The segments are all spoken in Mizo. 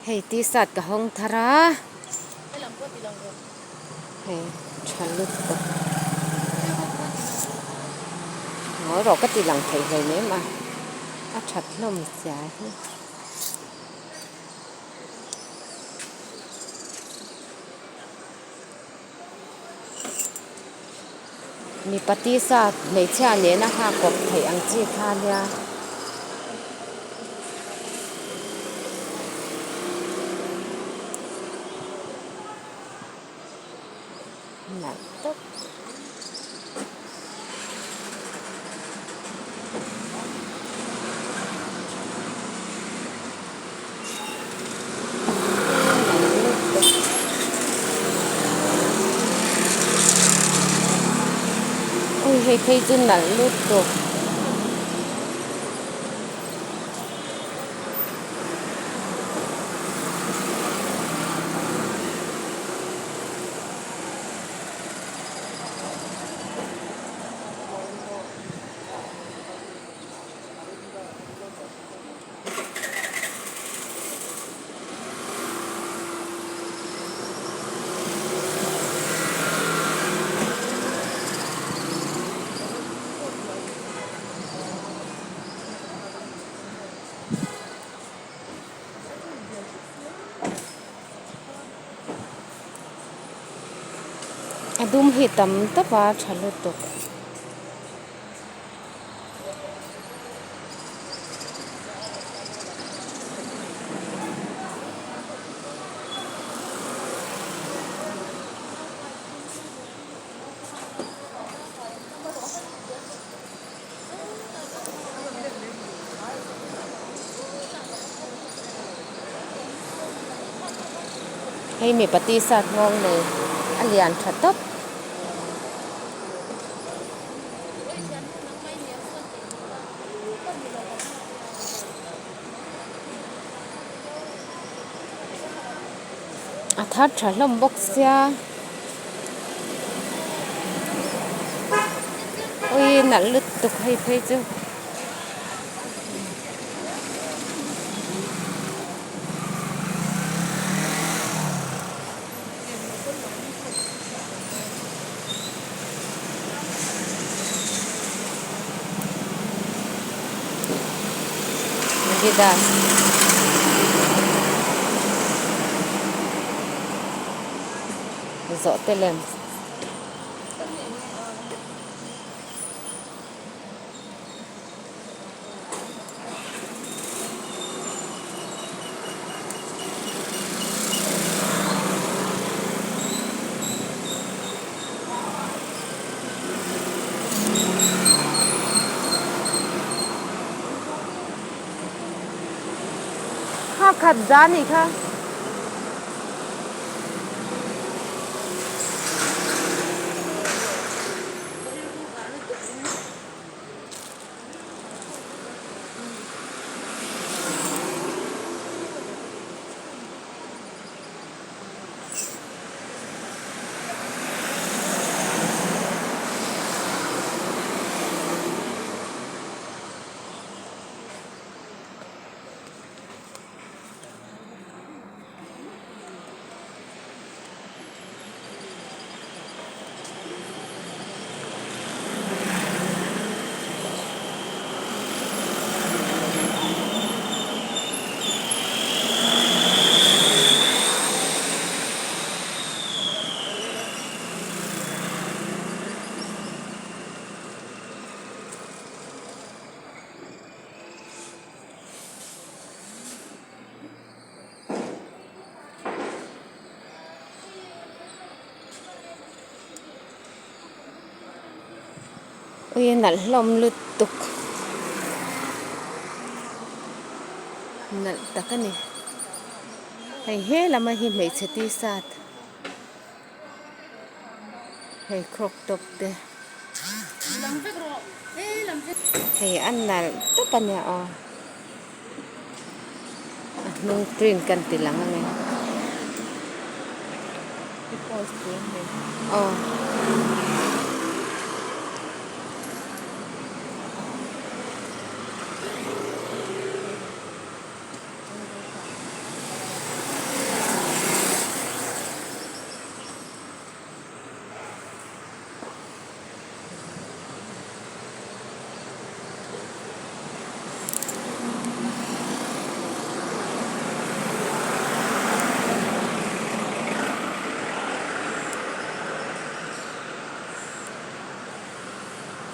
Hei t-shirt ka hawng thar a. Hei tha lutuk. Ngawi rawh ka ti lang thei hlei nem a. A that hlawm sia hi. Mipa t-shirt hmeichhia nena ha kawp theih ang chi kha nia. Nalh tawp. Ui hei phei chu nalh lutuk. A dum hi tam tawp a tha lutuk. Hei mipa t-shirt nghawng nei a lian tha tawp. A thar tha hlawm bawk sia ui nalh lutuk hei phei chu. Adidas zawh te lem. Kha khat za nih kha. Ui a nalh hlawm lutuk nalh tak a ni hei he lama hi hmeichhe t-shirt hei crop top te hei a nalh tawp a nia aw. A hnung print kan ti lang ange. Aw.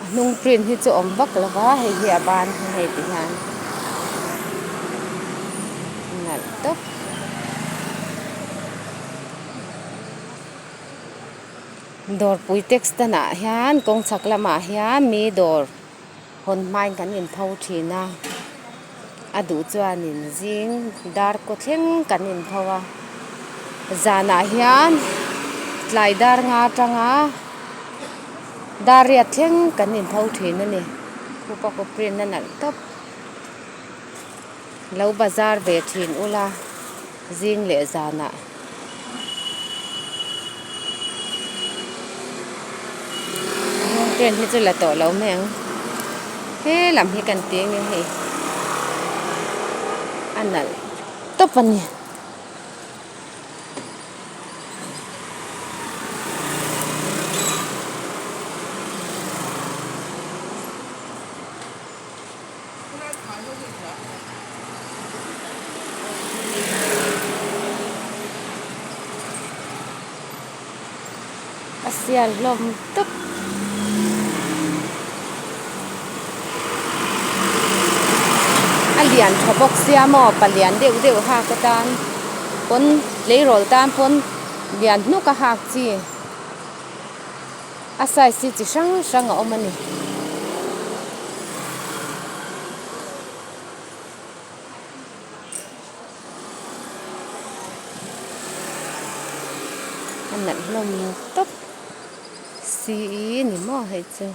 hnung print hi chu awm vak lo va hei hi a ban hi hei ti hian nalh tawp. Dawrpui textan ah hian kawng chhak lamah hian mi dawr hawn hmain kan inpho thin a a duh chuanin zing dar kaw thleng kan inpho a zanah hian tlai dar nga atanga dar riat thleng kan inpho thin a ni khupa kaw print a nalh tawp lo bazar ve thin ula zing leh zanah. Train hi chu la tawh lo mai ang he lam hi kan ti ange hei a nalh tawp a ni. A sial hlawm tawp. A lian tha bawk sia maw palian deuh deuh hak atan pawn tleirawl tan pawn lian hnuk a hak chi. A size hi chi hrang hrang a awm a ni. A nalh hlawm tawp si i ni maw hei chu.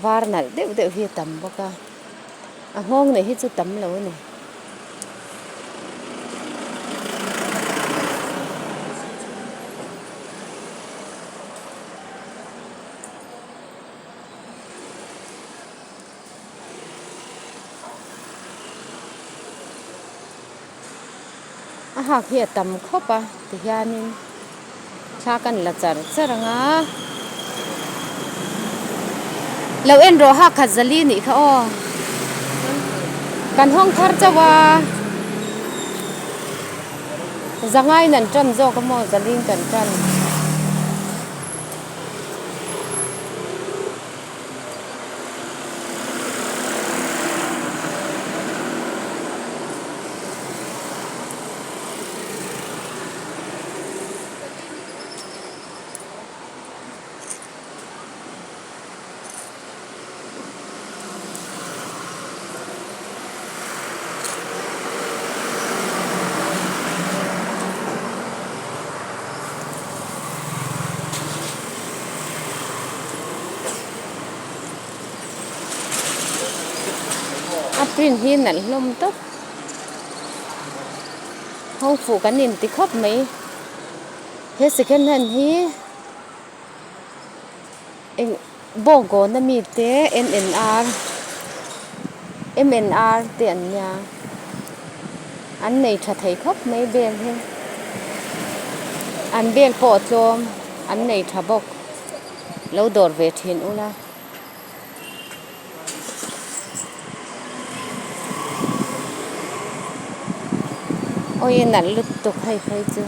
Var nalh deuh deuh hi a tam bawk a a nghawng nei hi chu tam lo a ni. A hak hi a tam khawp a tihianin thla kan la char char ang a lo en rawh hak khat zali nih kha aw kan hawng thar chauh a zangain an tan zawk a maw zalin kan tan. A print hi nalh hlawm tawp ho fuh kan inti khawp mai he second hand hi eng bawngkawn ami te N N R M N R te an nia an nei tha thei khawp mai bel hi an bel pawh a tlawm an nei tha bawk. Lo dawr ve thin ula. Awi nalh lutuk hei phei chu.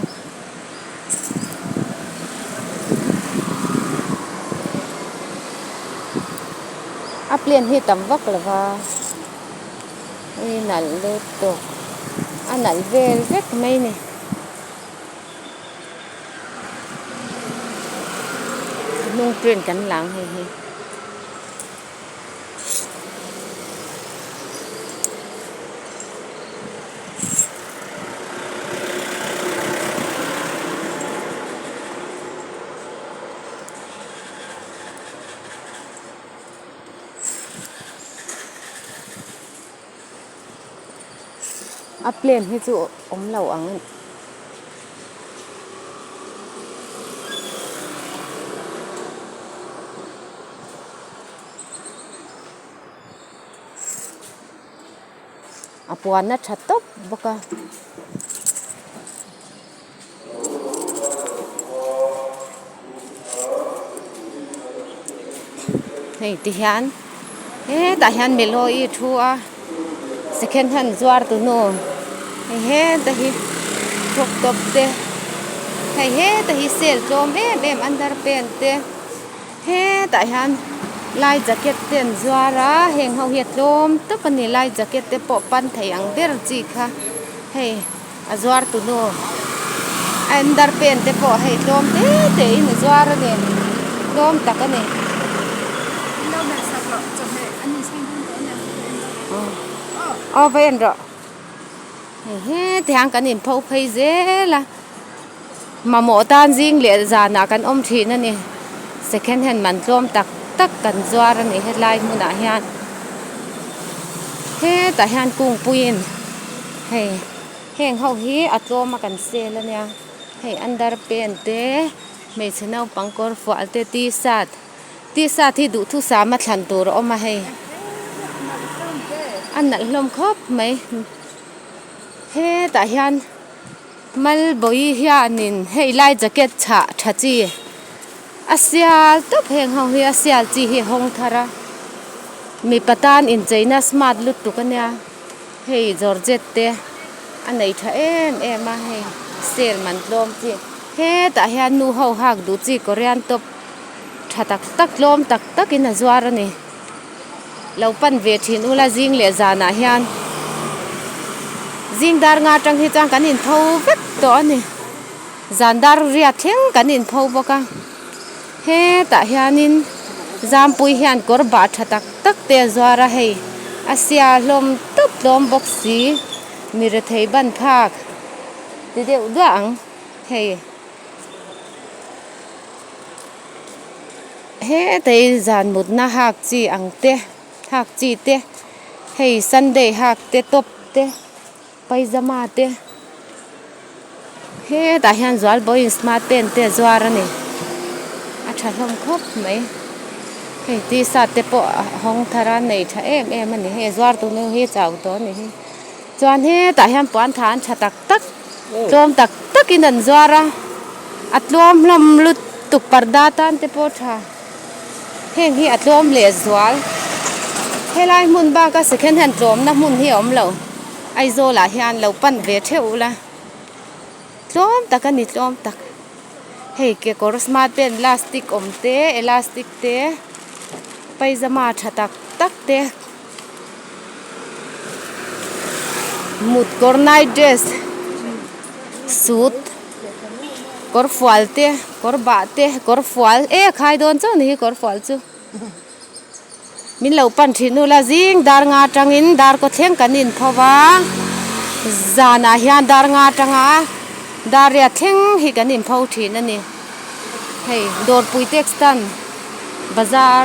A plane hi tam vak lo va. Awi nalh lutuk. A nalh vel vek mai ni. Hnung print kan lang hei hi. A plane hi chu awm lo ang a puan a tha tawp bawk a. Hei ti hian hetah hian Melo-i thu a. Second hand zuar tu nu hei heta hi crop top te hei heta hi sale tlawm em em underpant te hetah hian lai jacket te an zuar a heng ho hi a tlawm tawp a ni lai jacket te pawh pan thei ang ber chi kha hei a zuar tu nu a underpant te pawh hei tlawm te te in a zuar a ni tlawm tak a ni. Aw va en rawh hei heti hian kan in pho phei zel a mamawh tan zing leh zanah kan awm thin a ni second hand man tlawm tak tak kan zuar a ni helai hmunah hian hetah hian kungpuiin hei heng ho hi a tlawm a kan sel a nia hei underpant te hmeichhe naupang kawr fual te t-shirt. T-shirt hi duhthusam a thlan tur a awm a hei. A nalh hlawm khawp mai. Hetah hian Malbawi hianin hei lai jacket chhah tha chi a sial tawp heng ho hi a sial chi hi a hawng thar a. Mipa tan incheina smart lutuk a nia. Hei georgette te a nei tha em em a hei sale man tlawm chi. Hetah hian nu ho hak duh chi korean top. Tha tak tak tlawm tak takin a zuar a ni. Lo pan ve thin ula zing leh zanah hian zing dar nga atang hi chuan kan inpho vek tawh a ni. Zan dar riat thleng kan inpho bawk a. Hetah hianin Zampui hian kawr bah tha tak tak te a zuar a hei. A sia hlawm tawp tlawm bawk si. Mi rethei ban phak ti deuh duah ang hei. Hetei zan mutna hak chi ang te hak chi te hei sunday hak te top te paizama te hetah hian zualbawiin smart pen te a zuar a ni a tha hlawm khawp mai hei t-shirt te pawh a hawng thar a nei tha em em a ni hei a zuar tu nu hi a chau tawh a ni hi chuan hetah hian puan tha an tha tak tak. Tlawm tak takin an zuar a, a tlawm hlawm lutuk parda tan te pawh tha. Heng hi a tlawm leh zual. Helai hmun baka second hand tlawmna hmun hi a awm lo. Aizawl ah hian lo pan ve theuh ula. Tlawm tak a ni tlawm tak. Hei kekawr smart pant lastic awm te elastic te paizama tha tak tak te. Mut kawr night dress suit kawr fual te kawr bah te kawr fual e a khai dawn chauh a ni hi kawr fual chu min lo pan thin ula zing dar nga atangin dar kaw thleng kan in pho va zanah hian dar nga atanga dar riat thleng hi kan in pho thin a ni hei dawrpui textile. Bazar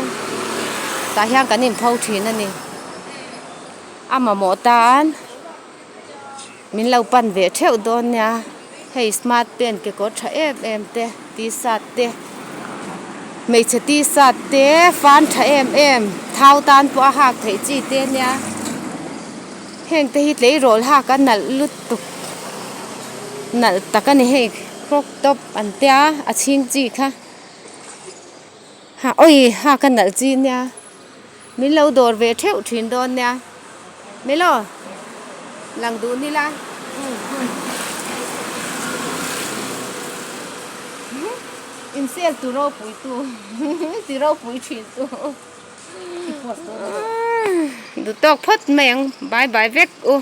tah hian kan inpho thin a ni. A mamawh tan min lo pan ve theuh dawn nia. Hei smart pen kekawr tha em em te t-shirt te hmeichhe t-shirt te fan tha em em thau tan pawh a hak theih chi te nia. Heng te hi tleirawl hak a nalh lutuk nalh tak a ni hei crop top an tia a chhing chi kha. Ha awi ha ka nalh chi nia min lo dawr ve theuh thin dawn nia Melo lang duh ni la in sel tu ropui tu ti ropui thin tu duh tawk phawt mai ang bye bye vek u.